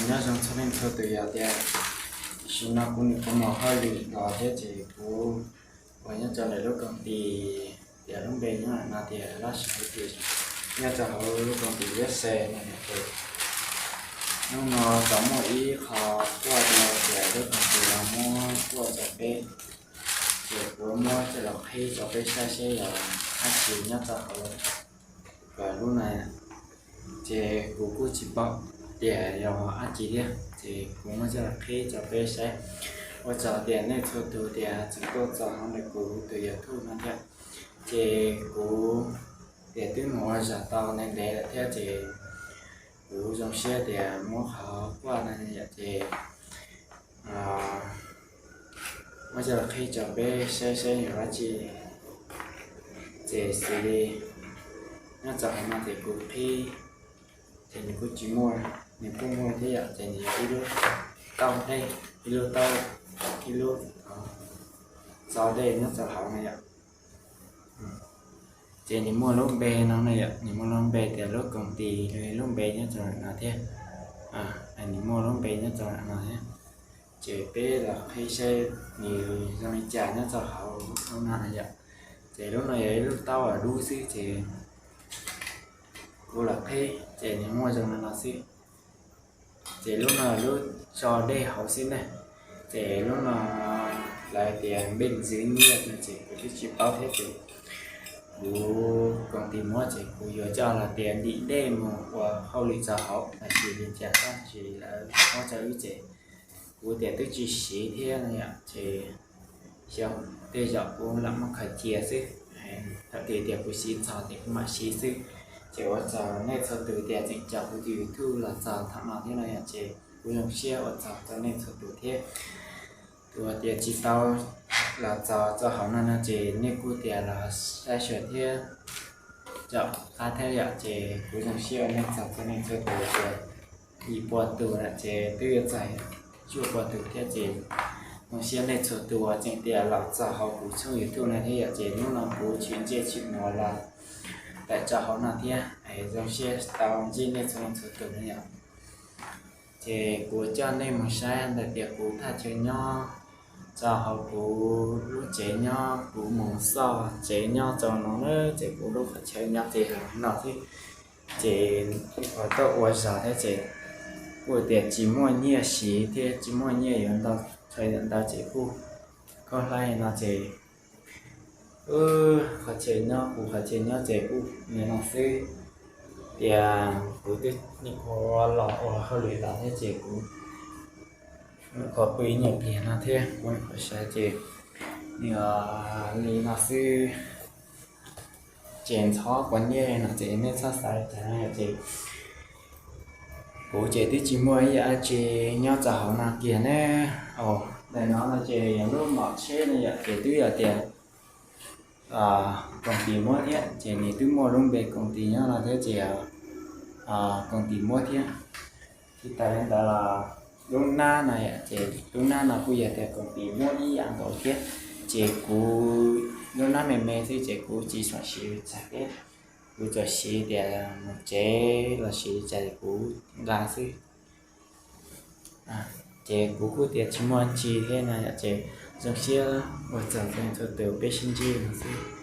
Nyob zoo txhua leej txhua tus, yog tias tam sim no kuv nim qhuav mus hauj lwm los thiab ces kuv uas nyob rau ntawm lub koom tis tias lub npe nyob no tias Lab Sis Hauv Tim, nyob rau hauv lub koom tis Liab Xe no ces hnub no tau muaj ib qho quaj rau tias lub koom tis no muab quaj rau peb, ces kuv muab coj los qhib rau peb saib seb yog dab tsi nyob rau hauv kom lub no. Ces kuv kuj tsis paub tias yog dab tsi thiab, ces kuv muab coj los qhib rau peb saib. Ua tsaug tias nej txhua tus tias tseem tuaj txog hauv ntawm kuv tus YouTube no thiab. Ces kuv tias twb mus ua zog tau ntev ntev lawm thiab ces kuv zoo siab tias muab qhov quaj no yom ces muab coj los qhib rau peb saib saib yog dab tsi. Ces xws li nyob rau hauv no ces kuv qhib, ces nws kuj tsis muaj, nws kuj muaj thiab yom, ces nws yog ib lub taub dej, ib lub taub, ib lub txo dej nyob rau hauv no yom. Ces nws muaj lub npe no no yom, nws muaj lub npe tias lub koom tis, lub npe nyob rau no thiab. Nws muaj lub npe nyob rau no thiab. Ces peb los qhib saib nws zoo li cas nyob rau hauv lub no no yom. Ces lub no yog ib lub taub dub xwb ces kuv los qhib ces nws muaj zoo li no xwb. Ces lub no lub tso dej hauv xwb ne. Ces lub no lawv tias npej ntxwv nyiaj no ces kuv twb tsis paub thiab ces kuv koom tis muab ces kuv yuav coj los tias ntim dej mus ua hauj lwm rau hauv los sis li cas tab sis lawv muab rau wb ces kuv tias twb tsis siv thiab no yom ces xyov tej zaum kuv lam muab khaws cia xwb. Thaum twg tias kuv siv txog ces kuv mam siv xwb. Ces ua tsaug nej txhua tus tias tseem caum kuv tus YouTube los txog thaum no thiab no yom ces kuv zoo siab ua tsaug rau nej txhua tus thiab. Tus uas tias tsis tau los txog rau hauv no no ces nej kuj tias los saib xyuas thiab caum qab thiab yom ces kuv zoo siab ua nej tsaug rau nej txhua tus tias yim pua tus lawm ces twb yuav txog cuaj pua tus thiab ces zoo siab nej txhua tus uas tseem tias los txog hauv kuv tshooj YouTube no thiab yom ces hnub no kuv tsis ntsej tsis muag los tawm rau hauv no thiab. Zoo siab tau ntsib nej txhua leej txhua tus no yom. Ces kuv coj nej mus saib ntawm tias kuv thaj chaw nyob rau hauv kuv lub tsev nyob, kuv mus xauj tsev nyob rau no na ces kuv lub qhov chaw nyob ces no xwb. Ces kuv tuaj ua zog thiab ces kuj tias tsis muaj nyiaj siv thiab tsis muaj nyiaj yuav ntau, txhua yam ntawd ces kuj khaub hlab no ces qhov chaw nyob, kuv qhov chaw nyob ces kuj li no xwb. Tias kuv twb nim qhuav los ua hauj lwm los thiab ces kuv nim qhuav pw ib nyuag pliag no thiab kuv nim qhuav sawv ces li no xwb. Ces ntxhov quav nyiaj no ces nej txhob xav cas no yom ces kuv ces twb tsis muaj ib yam dab tsi nyob rau hauv no kiag ne. Ntawm no no ces yog lub mom tsheb no yom ces twb yog tias koom tis muab thiab ces nws twb muaj lub npe koom tis nyob no thiab ces koom tis muab thiab. Tsis tas li ntawd los lub hnab no yom ces lub hnab no kuj yog tias koom tis muab ib yam nkaus thiab. Ces kuv lub hnab me me xwb ces kuv tsis tshua siv tsam thiab, kuv tsuas siv tias mus tsev los sis li cas kuv nqa xwb. Ces kuv kuj tias tsis muaj tsi thiab no yom ces zoo siab ua tsaug txhua tus peb sib ntsib no xwb.